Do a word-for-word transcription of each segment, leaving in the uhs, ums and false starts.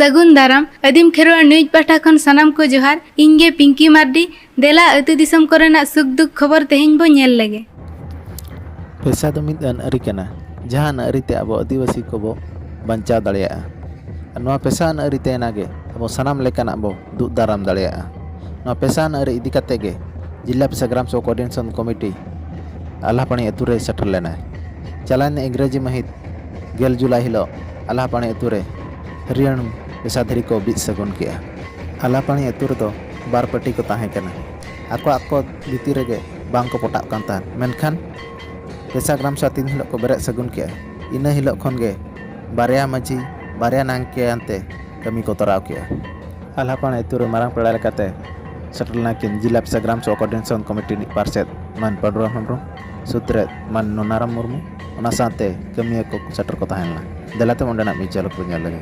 ᱥᱟᱹᱜᱩᱱ ᱫᱟᱨᱟᱢ᱾ ᱟᱹᱫᱤᱢ ᱠᱷᱮᱨᱣᱟᱲ ᱱᱤᱭᱩᱡᱽ ᱯᱟᱦᱴᱟ ᱠᱷᱚᱱ ᱥᱟᱱᱟᱢ ᱠᱚ ᱡᱚᱦᱟᱨ᱾ ᱤᱧ ᱜᱮ ᱯᱤᱝᱠᱤ ᱢᱟᱨᱰᱤ᱾ ᱫᱮᱞᱟ, ᱟᱹᱛᱩ ᱫᱤᱥᱚᱢ ᱠᱚᱨᱮᱱᱟᱜ ᱥᱩᱠ ᱫᱩᱠ ᱠᱷᱚᱵᱚᱨ ᱛᱮᱦᱮᱧ ᱵᱚ ᱧᱮᱞ ᱞᱮᱜᱮ᱾ ᱯᱮᱥᱟ ᱫᱚ ᱢᱤᱫ ᱟᱹᱱ ᱟᱹᱨᱤ ᱠᱟᱱᱟ, ᱡᱟᱦᱟᱸ ᱟᱹᱱ ᱟᱹᱨᱤ ᱛᱮ ᱟᱵᱚ ᱟᱹᱫᱤᱵᱟᱹᱥᱤ ᱠᱚᱵᱚ ᱵᱟᱧᱪᱟᱣ ᱫᱟᱲᱮᱭᱟᱜᱼᱟ᱾ ᱟᱨ ᱱᱚᱣᱟ ᱯᱮᱥᱟ ᱟᱹᱱ ᱟᱹᱨᱤ ᱛᱮ ᱮᱱᱟᱜᱮ ᱟᱵᱚ ᱥᱟᱱᱟᱢ ᱞᱮᱠᱟᱱᱟᱜ ᱵᱚ ᱫᱩᱜ ᱫᱟᱨᱟᱢ ᱫᱟᱲᱮᱭᱟᱜᱼᱟ᱾ ᱱᱚᱣᱟ ᱯᱮᱥᱟ ᱟᱹᱱ ᱟᱹᱨᱤ ᱤᱫᱤ ᱠᱟᱛᱮ ᱜᱮ ᱡᱤᱞᱟ ᱯᱮᱥᱟ ᱜᱨᱟᱢ ᱥᱮᱵᱚᱠ ᱠᱳᱚᱨᱰᱤᱱᱮᱥᱚᱱ ᱠᱚᱢᱤᱴᱤ ᱟᱞᱦᱟᱯᱟᱲᱤ ᱟᱹᱛᱩ ᱨᱮᱭ ᱥᱮᱴᱮᱨ ᱞᱮᱱᱟᱭ᱾ ᱪᱟᱞᱟᱣᱮᱱ ᱤᱝᱨᱮᱡᱤ ᱢᱟᱹᱦᱤᱛ ᱜᱮᱞ ᱡᱩᱞᱟᱭ ᱦᱤᱞᱳᱜ ᱟᱞᱦᱟᱯᱟᱲᱤ ᱟᱹᱛᱩ ᱨᱮ ᱦᱟᱹᱨᱭᱟᱹᱲ ᱯᱮᱥᱟ ᱫᱷᱤᱨᱤ ᱠᱚ ᱵᱤᱫ ᱥᱟᱹᱜᱩᱱ ᱠᱮᱜᱼᱟ᱾ ᱟᱞᱦᱟᱯᱟᱲᱤ ᱟᱹᱛᱩ ᱨᱮᱫᱚ ᱵᱟᱨ ᱯᱟᱹᱴᱤ ᱠᱚ ᱛᱟᱦᱮᱸ ᱠᱟᱱᱟ᱾ ᱟᱠᱚ ᱟᱠᱚ ᱵᱷᱤᱛᱤᱨ ᱨᱮᱜᱮ ᱵᱟᱝ ᱠᱚ ᱯᱚᱴᱟᱜ ᱠᱟᱱ ᱛᱟᱦᱮᱸᱫ, ᱢᱮᱱᱠᱷᱟᱱ ᱯᱮᱥᱟ ᱜᱨᱟᱢ ᱥᱟᱶ ᱛᱤᱱ ᱦᱤᱞᱳᱜ ᱠᱚ ᱵᱮᱨᱮᱫ ᱥᱟᱹᱜᱩᱱ ᱠᱮᱜᱼᱟ, ᱤᱱᱟᱹ ᱦᱤᱞᱳᱜ ᱠᱷᱚᱱ ᱜᱮ ᱵᱟᱨᱭᱟ ᱢᱟᱹᱡᱷᱤ, ᱵᱟᱨᱭᱟ ᱱᱟᱭᱠᱮ ᱟᱱᱛᱮ ᱠᱟᱹᱢᱤ ᱠᱚ ᱛᱚᱨᱟᱣ ᱠᱮᱜᱼᱟ᱾ ᱟᱞᱦᱟᱯᱟᱲ ᱟᱹᱛᱩ ᱨᱮ ᱢᱟᱨᱟᱝ ᱯᱮᱲᱟ ᱞᱮᱠᱟᱛᱮ ᱥᱮᱴᱮᱨ ᱞᱮᱱᱟ ᱠᱤᱱ ᱡᱤᱞᱟ ᱯᱮᱥᱟ ᱜᱨᱟᱢ ᱥᱮᱵᱚᱠ ᱠᱳᱚᱨᱰᱤᱱᱮᱥᱚᱱ ᱠᱚᱢᱤᱴᱤ ᱨᱤᱱᱤᱡ ᱯᱟᱨᱥᱮᱛ ᱢᱟᱱ ᱯᱟᱹᱰᱩᱨᱟᱢ ᱦᱮᱢᱵᱨᱚᱢ, ᱥᱩᱛᱨᱮᱛ ᱢᱟᱱ ᱱᱚᱱᱟᱨᱟᱢ ᱢᱩᱨᱢᱩ, ᱚᱱᱟ ᱥᱟᱶᱛᱮ ᱠᱟᱹᱢᱤᱭᱟᱹ ᱠᱚ ᱥᱮᱴᱮᱨ ᱠᱚ ᱛᱟᱦᱮᱸ ᱞᱮᱱᱟ᱾ ᱫᱮᱞᱟ ᱛᱮ ᱚᱸᱰᱮᱱᱟᱜ ᱢᱤᱫ ᱡᱷᱟᱞᱚᱠ ᱵᱚᱱ ᱧᱮᱞ ᱞᱮᱜᱮ᱾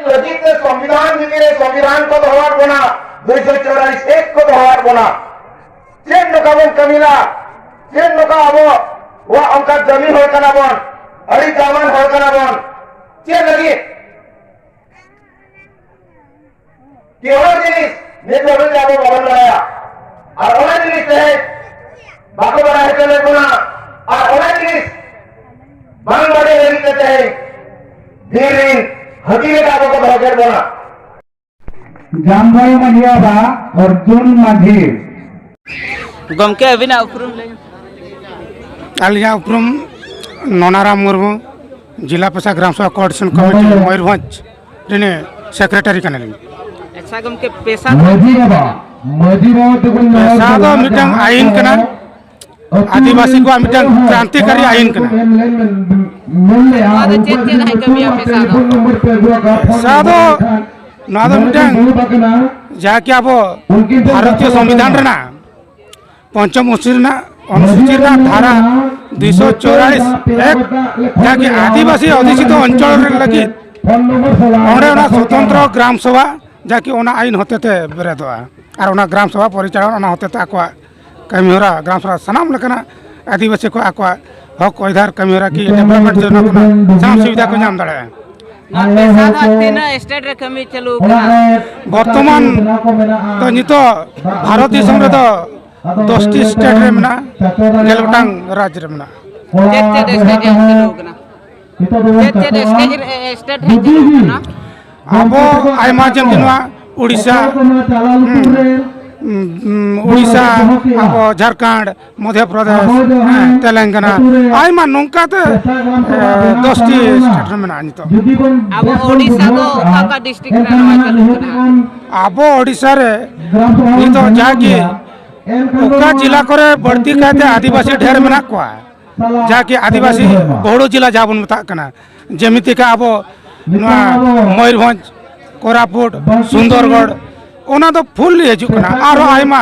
ᱞᱟᱹᱜᱤᱫ ᱛᱮ ᱥᱚᱝᱵᱤᱫᱷᱟᱱ ᱵᱷᱤᱛᱤᱨ ᱨᱮ ᱥᱚᱝᱵᱤᱫᱷᱟᱱ ᱠᱚ ᱫᱚᱦᱚᱣᱟᱫ ᱵᱚᱱᱟ, ᱫᱩᱭᱥᱚ ᱪᱚᱣᱨᱟᱞᱤᱥ ᱮᱠ ᱠᱚ ᱫᱚᱦᱚᱣᱟᱫ ᱵᱚᱱᱟ᱾ ᱪᱮᱫ ᱱᱚᱝᱠᱟ ᱵᱚᱱ ᱠᱟᱹᱢᱤ ᱞᱟ? ᱪᱮᱫ ᱱᱚᱝᱠᱟ ᱟᱵᱚ ᱣᱟᱜ ᱚᱱᱠᱟ ᱫᱟᱹᱢᱤ ᱦᱚᱲ ᱠᱟᱱᱟ ᱵᱚᱱ, ᱟᱹᱰᱤ ᱫᱟᱢᱟᱱ ᱦᱚᱲ ᱠᱟᱱᱟ ᱵᱚᱱ? ᱪᱮᱫ ᱞᱟᱹᱜᱤᱫ? ᱠᱤ ᱚᱱᱟ ᱡᱤᱱᱤᱥ ᱱᱤᱛ ᱫᱷᱟᱹᱵᱤᱡ ᱛᱮ ᱟᱵᱚ ᱵᱟᱵᱚᱱ ᱵᱟᱲᱟᱭᱟ᱾ ᱟᱨ ᱚᱱᱟ ᱡᱤᱱᱤᱥ ᱛᱮᱦᱮᱧ ᱵᱟᱠᱚ ᱵᱟᱲᱟᱭ ᱦᱚᱪᱚ ᱞᱮᱫ ᱵᱚᱱᱟ᱾ ᱟᱨ ᱚᱱᱟ ᱡᱤᱱᱤᱥ ᱵᱟᱝ ᱵᱟᱲᱟᱭ ᱞᱟᱹᱜᱤᱫ ᱛᱮ ᱛᱮᱦᱮᱧ ᱵᱤᱨ ᱨᱤᱱ ᱦᱟᱹᱛᱤ ᱞᱮᱠᱟ ᱟᱵᱚ ᱠᱚ ᱫᱚᱦᱚ ᱠᱮᱫ ᱵᱚᱱᱟ᱾ ᱡᱟᱢᱵᱚᱭ ᱢᱟᱹᱡᱷᱤ ᱵᱟᱵᱟ ᱚᱨᱡᱩᱱ ᱢᱟᱹᱡᱷᱤ᱾ ᱜᱚᱢᱠᱮ, ᱟᱹᱵᱤᱱᱟᱜ ᱩᱯᱨᱩᱢ ᱞᱟᱹᱭ ᱢᱮ᱾ ᱟᱹᱞᱤᱧᱟᱜ ᱩᱯᱨᱩᱢ ᱱᱚᱱᱟᱨᱟᱢ ᱢᱩᱨᱢᱩ, ᱡᱤᱞᱟ ᱯᱮᱥᱟ ᱜᱨᱟᱢ ᱥᱮᱵᱟ ᱠᱳᱚᱨᱰᱤᱱᱮᱥᱚᱱ ᱠᱚᱢᱤᱴᱤ, ᱢᱚᱭᱩᱨᱵᱷᱚᱸᱡᱽ ᱨᱤᱱᱤᱡ ᱥᱮᱠᱨᱮᱴᱟᱨᱤ ᱠᱟᱱᱟᱞᱤᱧ᱾ ᱟᱪᱪᱷᱟ ᱜᱚᱢᱠᱮ, ᱯᱮᱥᱟ ᱫᱚ ᱢᱟᱹᱡᱷᱤ ᱵᱟᱵᱟ, ᱢᱟᱹᱡᱷᱤ ᱵᱟᱵᱟ ᱛᱟᱵᱚᱱ ᱯᱮᱥᱟ ᱫᱚ ᱢᱤᱫᱴᱟᱝ ᱟᱭᱤᱱ ᱠᱟᱱᱟ᱾ ᱟᱹᱫᱤᱵᱟᱹᱥᱤ ᱠᱚᱣᱟᱜ ᱢᱤᱫᱴᱟᱝ ᱠᱨᱟᱱᱛᱤᱠᱟᱨᱤ ᱟᱹᱭᱤᱱ ᱠᱟᱱᱟ᱾ ᱱᱚᱣᱟ ᱫᱚ ᱪᱮᱫ ᱪᱮᱫ ᱮ ᱠᱟᱹᱢᱤᱭᱟ ᱯᱮᱥᱟ ᱫᱚ? ᱯᱮᱥᱟ ᱫᱚ ᱱᱚᱣᱟ ᱫᱚ ᱢᱤᱫᱴᱟᱝ ᱡᱟᱦᱟᱸ ᱠᱤ ᱟᱵᱚ ᱵᱷᱟᱨᱚᱛᱤᱭᱚ ᱥᱚᱝᱵᱤᱫᱷᱟᱱ ᱨᱮᱱᱟᱜ ᱯᱚᱧᱪᱚᱢ ᱚᱱᱩᱥᱩᱪᱤ ᱨᱮᱱᱟᱜ, ᱚᱱᱩᱥᱩᱪᱤ ᱨᱮᱱᱟᱜ ᱫᱷᱟᱨᱟ ᱫᱩᱭᱥᱚ ᱪᱩᱣᱟᱞᱤᱥ ᱮᱠ, ᱡᱟᱦᱟᱸ ᱠᱤ ᱟᱹᱫᱤᱵᱟᱹᱥᱤ ᱚᱫᱷᱤᱥᱤᱛᱚ ᱚᱧᱪᱚᱞ ᱨᱮ ᱞᱟᱹᱜᱤᱫ ᱚᱸᱰᱮ ᱚᱱᱟ ᱥᱚᱛᱚᱱᱛᱨᱚ ᱜᱨᱟᱢ ᱥᱚᱵᱷᱟ, ᱡᱟᱦᱟᱸ ᱠᱤ ᱚᱱᱟ ᱟᱹᱭᱤᱱ ᱦᱚᱛᱮᱛᱮ ᱵᱮᱨᱮᱫᱚᱜᱼᱟ᱾ ᱟᱨ ᱚᱱᱟ ᱜᱨᱟᱢ ᱥᱚᱵᱷᱟ ᱯᱚᱨᱤᱪᱟᱞᱚᱱᱟ, ᱚᱱᱟ ᱦᱚᱛᱮᱛᱮ ᱟᱠᱚᱣᱟᱜ ᱠᱟᱹᱢᱤᱦᱚᱨᱟ, ᱜᱨᱟᱢ ᱥᱚᱵᱷᱟ ᱥᱟᱱᱟᱢ ᱞᱮᱠᱟᱱᱟᱜ ᱟᱹᱫᱤᱵᱟᱹᱥᱤ ᱠᱚ ᱟᱠᱚᱣᱟᱜ ᱦᱚᱠ ᱚᱫᱷᱤᱠᱟᱨ ᱠᱟᱹᱢᱤᱦᱚᱨᱟ ᱠᱤ ᱰᱮᱵᱷᱞᱚᱯᱢᱮᱱᱴ ᱡᱚᱡᱚᱱᱟ ᱠᱷᱚᱱᱟᱜ ᱥᱟᱱᱟᱢ ᱥᱩᱵᱤᱫᱷᱟ ᱠᱚ ᱧᱟᱢ ᱫᱟᱲᱮᱭᱟᱜᱼᱟ᱾ ᱱᱚᱣᱟ ᱯᱮᱥᱟ ᱫᱚ ᱛᱤᱱᱟᱹᱜ ᱥᱴᱮᱴ ᱨᱮ ᱠᱟᱹᱢᱤ ᱪᱟᱹᱞᱩ ᱠᱟᱱᱟ? ᱵᱚᱨᱛᱚᱢᱟᱱ ᱫᱚ ᱱᱤᱛᱚᱜ ᱵᱷᱟᱨᱚᱛ ᱫᱤᱥᱚᱢ ᱨᱮᱫᱚ ᱫᱚᱥᱴᱤ ᱥᱴᱮᱴ ᱨᱮ ᱢᱮᱱᱟᱜᱼᱟ, ᱜᱮᱞ ᱜᱚᱴᱟᱝ ᱨᱟᱡᱽ ᱨᱮ ᱢᱮᱱᱟᱜᱼᱟ᱾ ᱪᱮᱫ ᱪᱮᱫ ᱥᱴᱮᱴ ᱨᱮ ᱪᱟᱹᱞᱩ ᱠᱟᱱᱟ? ᱪᱮᱫ ᱪᱮᱫ ᱥᱴᱮᱴ ᱨᱮ, ᱥᱴᱮᱴ ᱨᱮ ᱪᱟᱹᱞᱩ ᱠᱟᱱᱟ? ᱟᱵᱚ ᱟᱭᱢᱟ ᱡᱮᱢᱛᱤ ᱱᱚᱣᱟ ᱩᱲᱤᱥᱥᱟ, ᱦᱩᱸ, ᱩᱲᱤᱥᱥᱟ, ᱟᱵᱚ ᱡᱷᱟᱲᱠᱷᱚᱸᱰ, ᱢᱚᱫᱷᱭᱚ ᱯᱨᱚᱫᱮᱥ, ᱦᱮᱸ, ᱛᱮᱞᱮᱝᱜᱟᱱᱟ, ᱟᱭᱢᱟ ᱱᱚᱝᱠᱟᱛᱮ, ᱮ, ᱫᱚᱥᱴᱤ ᱥᱴᱮᱴ ᱨᱮ ᱢᱮᱱᱟᱜᱼᱟ ᱱᱤᱛᱚᱜ᱾ ᱟᱵᱚ ᱳᱰᱤᱥᱟ ᱫᱚ ᱚᱠᱟ ᱚᱠᱟ ᱰᱤᱥᱴᱨᱤᱠᱴ ᱨᱮ ᱱᱚᱣᱟ ᱪᱟᱹᱞᱩᱜ ᱠᱟᱱᱟ? ᱟᱵᱚ ᱳᱰᱤᱥᱟ ᱨᱮ ᱱᱤᱛᱚᱜ ᱡᱟᱦᱟᱸ ᱠᱤ ᱚᱠᱟ ᱡᱮᱞᱟ ᱠᱚᱨᱮ ᱵᱟᱹᱲᱛᱤ ᱠᱟᱭᱛᱮ ᱟᱹᱫᱤᱵᱟᱹᱥᱤ ᱰᱷᱮᱨ ᱢᱮᱱᱟᱜ ᱠᱚᱣᱟ, ᱡᱟᱦᱟᱸ ᱠᱤ ᱟᱹᱫᱤᱵᱟᱹᱥᱤ ᱵᱚᱦᱩᱲᱚ ᱡᱮᱞᱟ ᱡᱟᱦᱟᱸ ᱵᱚᱱ ᱢᱮᱛᱟᱜ ᱠᱟᱱᱟ, ᱡᱮᱢᱤᱛᱤᱠᱟ ᱟᱵᱚ ᱱᱚᱣᱟ ᱢᱚᱭᱩᱨᱵᱷᱚᱸᱡᱽ, ᱠᱳᱨᱟᱯᱩᱴ, ᱥᱩᱱᱫᱚᱨᱜᱚᱲ, ᱚᱱᱟ ᱫᱚ ᱯᱷᱩᱞᱞᱤ ᱦᱤᱡᱩᱜ ᱠᱟᱱᱟ᱾ ᱟᱨᱦᱚᱸ ᱟᱭᱢᱟ,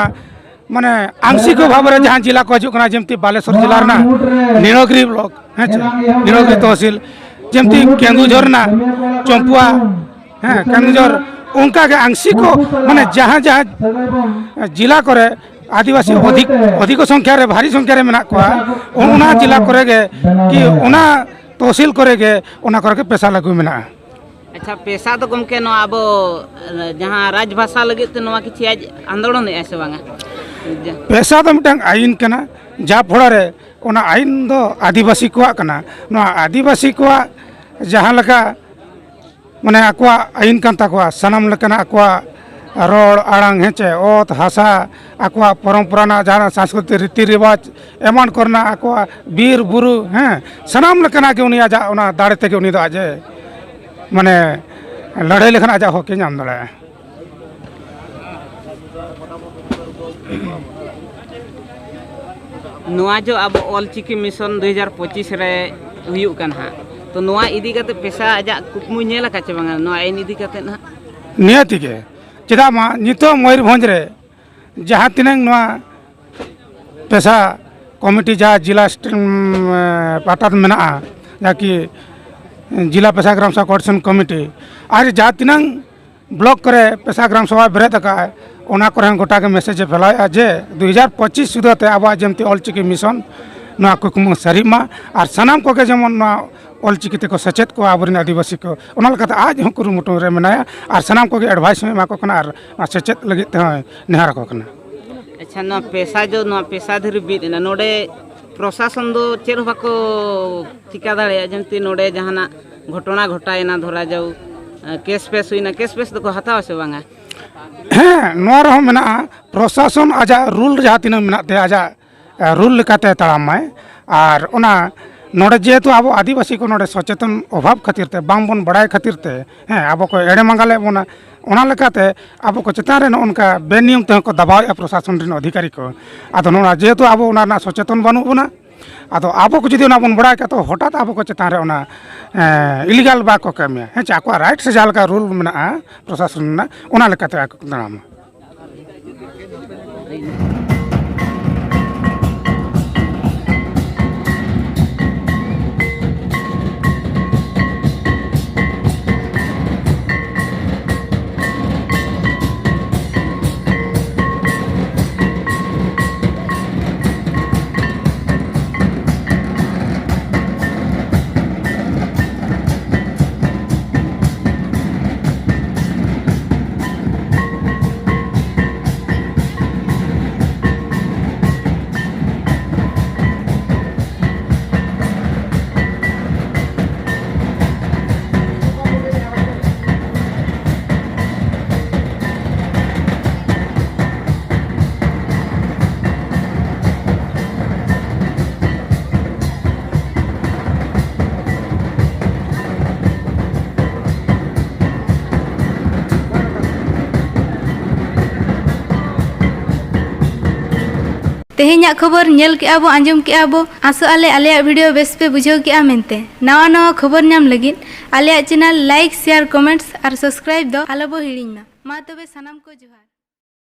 ᱢᱟᱱᱮ, ᱟᱝᱥᱤᱠ ᱵᱷᱟᱵᱽ ᱨᱮ ᱡᱟᱦᱟᱸ ᱡᱮᱞᱟ ᱠᱚ ᱦᱤᱡᱩᱜ ᱠᱟᱱᱟ, ᱡᱮᱢᱛᱤ ᱵᱟᱞᱮᱥᱚᱨ ᱡᱮᱞᱟ ᱨᱮᱱᱟᱜ ᱱᱤᱲᱚᱜᱤᱨᱤ ᱵᱞᱚᱠ, ᱦᱮᱸ ᱪᱮ, ᱱᱤᱲᱚᱜᱤᱨᱤ ᱛᱚᱦᱥᱤᱞ, ᱡᱮᱢᱛᱤ ᱠᱮᱸᱫᱩᱡᱷᱚᱨ ᱨᱮᱱᱟᱜ ᱪᱚᱢᱯᱩᱣᱟ, ᱦᱮᱸ, ᱠᱮᱸᱫᱩᱡᱷᱚᱨ, ᱚᱱᱠᱟ ᱜᱮ ᱟᱝᱥᱤᱠ ᱠᱚ, ᱢᱟᱱᱮ, ᱡᱟᱦᱟᱸ ᱡᱟᱦᱟᱸ ᱡᱮᱞᱟ ᱠᱚᱨᱮ ᱟᱹᱫᱤᱵᱟᱹᱥᱤ ᱚᱫᱷᱤᱠ, ᱚᱫᱷᱤᱠ ᱥᱚᱝᱠᱷᱟ ᱨᱮ, ᱵᱷᱟᱨᱤ ᱥᱚᱝᱠᱷᱟ ᱨᱮ ᱢᱮᱱᱟᱜ ᱠᱚᱣᱟ, ᱚᱱᱟ ᱡᱮᱞᱟ ᱠᱚᱨᱮ ᱜᱮ ᱠᱤ ᱚᱱᱟ ᱛᱚᱦᱥᱤᱞ ᱠᱚᱨᱮ ᱜᱮ ᱚᱱᱟ ᱠᱚᱨᱮ ᱜᱮ ᱯᱮᱥᱟ ᱞᱟᱹᱜᱩ ᱢᱮᱱᱟᱜᱼᱟ᱾ ᱟᱪᱪᱷᱟ, ᱯᱮᱥᱟ ᱫᱚ ᱜᱚᱢᱠᱮ ᱱᱚᱣᱟ ᱟᱵᱚ, ᱮ, ᱡᱟᱦᱟᱸ ᱨᱟᱡᱽ ᱵᱷᱟᱥᱟ ᱞᱟᱹᱜᱤᱫ ᱛᱮ ᱱᱚᱣᱟ ᱠᱤᱪᱷᱩ ᱟᱡ ᱟᱱᱫᱳᱞᱚᱱᱮᱫᱼᱟᱭ ᱥᱮ ᱵᱟᱝᱟ? ᱡᱟ- ᱯᱮᱥᱟ ᱫᱚ ᱢᱤᱫᱴᱟᱝ ᱟᱹᱭᱤᱱ ᱠᱟᱱᱟ, ᱡᱟᱦᱟᱸ ᱯᱷᱚᱲᱟ ᱨᱮ ᱚᱱᱟ ᱟᱹᱭᱤᱱ ᱫᱚ ᱟᱹᱫᱤᱵᱟᱹᱥᱤ ᱠᱚᱣᱟᱜ ᱠᱟᱱᱟ᱾ ᱱᱚᱣᱟ ᱟᱹᱫᱤᱵᱟᱹᱥᱤ ᱠᱚᱣᱟᱜ ᱡᱟᱦᱟᱸ ᱞᱮᱠᱟ, ᱢᱟᱱᱮ, ᱟᱠᱚᱣᱟᱜ ᱟᱹᱭᱤᱱ ᱠᱟᱱ ᱛᱟᱠᱚᱣᱟ, ᱥᱟᱱᱟᱢ ᱞᱮᱠᱟᱱᱟᱜ ᱟᱠᱚᱣᱟᱜ ᱨᱚᱲ ᱟᱲᱟᱝ, ᱦᱮᱸ ᱪᱮ, ᱚᱛ ᱦᱟᱥᱟ, ᱟᱠᱚᱣᱟᱜ ᱯᱚᱨᱚᱢᱯᱚᱨᱟ ᱨᱮᱱᱟᱜ ᱡᱟᱦᱟᱸ ᱥᱟᱝᱥᱠᱨᱤᱛᱤᱠ ᱨᱤᱛᱤ ᱨᱮᱣᱟᱡᱽ ᱮᱢᱟᱱ ᱠᱚᱨᱮᱱᱟᱜ, ᱟᱠᱚᱣᱟᱜ ᱵᱤᱨ ᱵᱩᱨᱩ, ᱦᱮᱸ, ᱥᱟᱱᱟᱢ ᱞᱮᱠᱟᱱᱟᱜ ᱜᱮ ᱩᱱᱤ ᱟᱡᱟᱜ ᱚᱱᱟ ᱫᱟᱲᱮ ᱛᱮᱜᱮ ᱩᱱᱤ ᱫᱚ ᱟᱡ ᱮ, ᱢᱟᱱᱮ, ᱞᱟᱹᱲᱦᱟᱹᱭ ᱞᱮᱠᱷᱟᱱ ᱟᱡᱟᱜ ᱦᱚᱠ ᱮ ᱧᱟᱢ ᱫᱟᱲᱮᱭᱟᱜᱼᱟ᱾ ᱱᱚᱣᱟ ᱡᱚ ᱟᱵᱚ ᱚᱞ ᱪᱤᱠᱤ ᱢᱤᱥᱚᱱ ᱫᱩ ᱦᱟᱡᱟᱨ ᱯᱚᱸᱪᱤᱥ ᱨᱮ ᱦᱩᱭᱩᱜ ᱠᱟᱱᱟ ᱦᱟᱸᱜ, ᱛᱚ ᱱᱚᱣᱟ ᱤᱫᱤ ᱠᱟᱛᱮ ᱯᱮᱥᱟ ᱟᱡᱟᱜ ᱠᱩᱠᱢᱩᱭ ᱧᱮᱞ ᱟᱠᱟᱫ ᱪᱮ ᱵᱟᱝᱟ ᱱᱚᱣᱟ ᱟᱹᱭᱤᱱ ᱤᱫᱤ ᱠᱟᱛᱮ ᱦᱟᱸᱜ? ᱱᱤᱭᱟᱹ ᱛᱮᱜᱮ, ᱪᱮᱫᱟᱜ ᱢᱟ ᱱᱤᱛᱚᱜ ᱢᱚᱭᱩᱨᱵᱷᱚᱸᱡᱽ ᱨᱮ ᱡᱟᱦᱟᱸ ᱛᱤᱱᱟᱹᱝ ᱱᱚᱣᱟ ᱯᱮᱥᱟ ᱠᱚᱢᱤᱴᱤ, ᱡᱟᱦᱟᱸ ᱡᱤᱞᱟ ᱥᱴᱮᱢ, ᱮ, ᱯᱟᱦᱴᱟ ᱨᱮ ᱢᱮᱱᱟᱜᱼᱟ, ᱡᱟᱦᱟᱸ ᱠᱤ ᱡᱤᱞᱟ ᱯᱮᱥᱟ ᱜᱨᱟᱢ ᱥᱮᱵᱷᱟ ᱠᱳᱚᱨᱰᱤᱱᱮᱥᱚᱱ ᱠᱚᱢᱤᱴᱤ, ᱟᱨ ᱡᱟᱦᱟᱸ ᱛᱤᱱᱟᱹᱝ ᱵᱞᱚᱠ ᱠᱚᱨᱮ ᱯᱮᱥᱟ ᱜᱨᱟᱢ ᱥᱮᱵᱷᱟ ᱵᱮᱨᱮᱫ ᱟᱠᱟᱫᱼᱟᱭ, ᱚᱱᱟ ᱠᱚᱨᱮ ᱦᱚᱸ ᱜᱚᱴᱟ ᱜᱮ ᱢᱮᱥᱮᱡᱽ ᱮ ᱯᱷᱮᱞᱟᱣᱮᱫᱼᱟ ᱡᱮ ᱫᱩ ᱦᱟᱡᱟᱨ ᱯᱚᱸᱪᱤᱥ ᱥᱩᱫᱷᱟᱹ ᱛᱮ ᱟᱵᱚᱣᱟᱜ ᱡᱟᱹᱢᱛᱤ ᱚᱞ ᱪᱤᱠᱤ ᱢᱤᱥᱚᱱ ᱱᱚᱣᱟ ᱠᱩᱠᱢᱩ ᱥᱟᱹᱨᱤᱜ ᱢᱟ, ᱟᱨ ᱥᱟᱱᱟᱢ ᱠᱚᱜᱮ ᱡᱮᱢᱚᱱ ᱱᱚᱣᱟ ᱚᱞ ᱪᱤᱠᱤ ᱛᱮᱠᱚ ᱥᱮᱪᱮᱫ ᱠᱚᱣᱟ ᱟᱵᱚᱨᱮᱱ ᱟᱹᱫᱤᱵᱟᱹᱥᱤ ᱠᱚ᱾ ᱚᱱᱟ ᱞᱮᱠᱟᱛᱮ ᱟᱡ ᱦᱚᱸ ᱠᱩᱨᱩᱢᱩᱴᱩ ᱨᱮ ᱢᱮᱱᱟᱭᱟ ᱟᱨ ᱥᱟᱱᱟᱢ ᱠᱚᱜᱮ ᱮᱰᱵᱷᱟᱭᱤᱥ ᱦᱚᱸ ᱮᱢᱟ ᱠᱚ ᱠᱟᱱᱟ ᱟᱨ ᱱᱚᱣᱟ ᱥᱮᱪᱮᱫ ᱞᱟᱹᱜᱤᱫ ᱛᱮᱦᱚᱸᱭ ᱱᱮᱦᱚᱨ ᱟᱠᱚ ᱠᱟᱱᱟ᱾ ᱟᱪᱪᱷᱟ, ᱱᱚᱣᱟ ᱯᱮᱥᱟ ᱡᱚ, ᱱᱚᱣᱟ ᱯᱮᱥᱟ ᱫᱷᱤᱨᱤ ᱵᱤᱫ ᱮᱱᱟ, ᱱᱚᱰᱮ ᱯᱨᱚᱥᱟᱥᱚᱱ ᱫᱚ ᱪᱮᱫ ᱦᱚᱸ ᱵᱟᱠᱚ ᱪᱤᱠᱟ ᱫᱟᱲᱮᱭᱟᱜᱼᱟ? ᱡᱮᱢᱛᱤ ᱱᱚᱰᱮ ᱡᱟᱦᱟᱱᱟᱜ ᱜᱷᱚᱴᱚᱱᱟ ᱜᱷᱚᱴᱟᱣᱮᱱᱟ, ᱫᱷᱚᱨᱟ ᱡᱟᱣ, ᱮ, ᱠᱮᱥ ᱯᱮᱥ ᱦᱩᱭᱱᱟ, ᱠᱮᱥ ᱯᱮᱥ ᱫᱚᱠᱚ ᱦᱟᱛᱟᱣᱟ ᱥᱮ ᱵᱟᱝᱟ? ᱦᱮᱸ, ᱱᱚᱣᱟ ᱨᱮᱦᱚᱸ ᱢᱮᱱᱟᱜᱼᱟ, ᱯᱨᱚᱥᱟᱥᱚᱱ ᱟᱡᱟᱜ ᱨᱩᱞ ᱡᱟᱦᱟᱸ ᱛᱤᱱᱟᱹᱜ ᱢᱮᱱᱟᱜ ᱛᱟᱭᱟ, ᱟᱡᱟᱜ, ᱮ, ᱨᱩᱞ ᱞᱮᱠᱟᱛᱮ ᱛᱟᱲᱟᱢ ᱢᱟᱭ᱾ ᱟᱨ ᱚᱱᱟ ᱱᱚᱰᱮ ᱡᱮᱦᱮᱛᱩ ᱟᱵᱚ ᱟᱹᱫᱤᱵᱟᱹᱥᱤ ᱠᱚ ᱱᱚᱰᱮ ᱥᱚᱪᱮᱛᱚᱱ ᱚᱵᱷᱟᱵᱽ ᱠᱷᱟᱹᱛᱤᱨ ᱛᱮ, ᱵᱟᱝᱵᱚᱱ ᱵᱟᱲᱟᱭ ᱠᱷᱟᱹᱛᱤᱨ ᱛᱮ, ᱦᱮᱸ, ᱟᱵᱚ ᱠᱚ ᱮᱲᱮ ᱢᱟᱸᱜᱟᱞᱮᱫ ᱵᱚᱱᱟ᱾ ᱚᱱᱟ ᱞᱮᱠᱟᱛᱮ ᱟᱵᱚ ᱠᱚ ᱪᱮᱛᱟᱱ ᱨᱮ ᱱᱚᱜᱼᱚ ᱱᱚᱝᱠᱟ ᱵᱮᱱᱤᱭᱚᱢ ᱛᱮᱦᱚᱸ ᱠᱚ ᱫᱟᱵᱟᱣᱮᱫᱼᱟ ᱯᱨᱚᱥᱟᱥᱚᱱ ᱨᱮᱱ ᱚᱫᱷᱤᱠᱟᱨᱤ ᱠᱚ᱾ ᱟᱫᱚ ᱱᱚᱣᱟ ᱡᱮᱦᱮᱛᱩ ᱟᱵᱚ ᱚᱱᱟ ᱨᱮᱱᱟᱜ ᱥᱚᱪᱮᱛᱚᱱ ᱵᱟᱹᱱᱩᱜ ᱵᱚᱱᱟ, ᱟᱫᱚ ᱟᱵᱚ ᱠᱚ ᱡᱩᱫᱤ ᱚᱱᱟ ᱵᱚᱱ ᱵᱟᱲᱟᱭ ᱠᱷᱟᱡ, ᱛᱚ ᱦᱚᱴᱟᱛ ᱟᱵᱚ ᱠᱚ ᱪᱮᱛᱟᱱ ᱨᱮ ᱚᱱᱟ, ᱮᱸ, ᱤᱞᱤᱜᱟᱞ ᱵᱟᱠᱚ ᱠᱟᱹᱢᱤᱭᱟ᱾ ᱦᱮᱸ ᱪᱮ, ᱟᱠᱚᱣᱟᱜ ᱨᱟᱭᱤᱴ ᱥᱮ ᱡᱟᱦᱟᱸ ᱞᱮᱠᱟ ᱨᱩᱞ ᱢᱮᱱᱟᱜᱼᱟ ᱯᱨᱚᱥᱟᱥᱚᱱ ᱨᱮᱱᱟᱜ, ᱚᱱᱟ ᱞᱮᱠᱟᱛᱮ ᱟᱠᱚ ᱠᱚ ᱛᱟᱲᱟᱢᱟ᱾ ᱛᱮᱦᱮᱧᱟᱜ ᱠᱷᱚᱵᱚᱨ ᱧᱮᱞ ᱠᱮᱜᱼᱟ ᱵᱚ, ᱟᱸᱡᱚᱢ ᱠᱮᱜᱼᱟ ᱵᱚ᱾ ᱟᱥᱚᱜ ᱟᱞᱮ ᱟᱞᱮᱭᱟᱜ video ᱵᱮᱥ ᱯᱮ ᱵᱩᱡᱷᱟᱹᱣ ᱠᱮᱜᱼᱟ ᱢᱮᱱᱛᱮ᱾ ᱱᱟᱣᱟ ᱱᱟᱣᱟ ᱠᱷᱚᱵᱚᱨ ᱧᱟᱢ ᱞᱟᱹᱜᱤᱫ ᱟᱞᱮᱭᱟᱜ channel like, share, comments ᱟᱨ subscribe ᱫᱚ ᱟᱞᱚ ᱵᱚ ᱦᱤᱲᱤᱧ ᱢᱟ᱾ ᱢᱟ ᱛᱚᱵᱮ ᱥᱟᱱᱟᱢ ᱠᱚ ᱡᱚᱦᱟᱨ᱾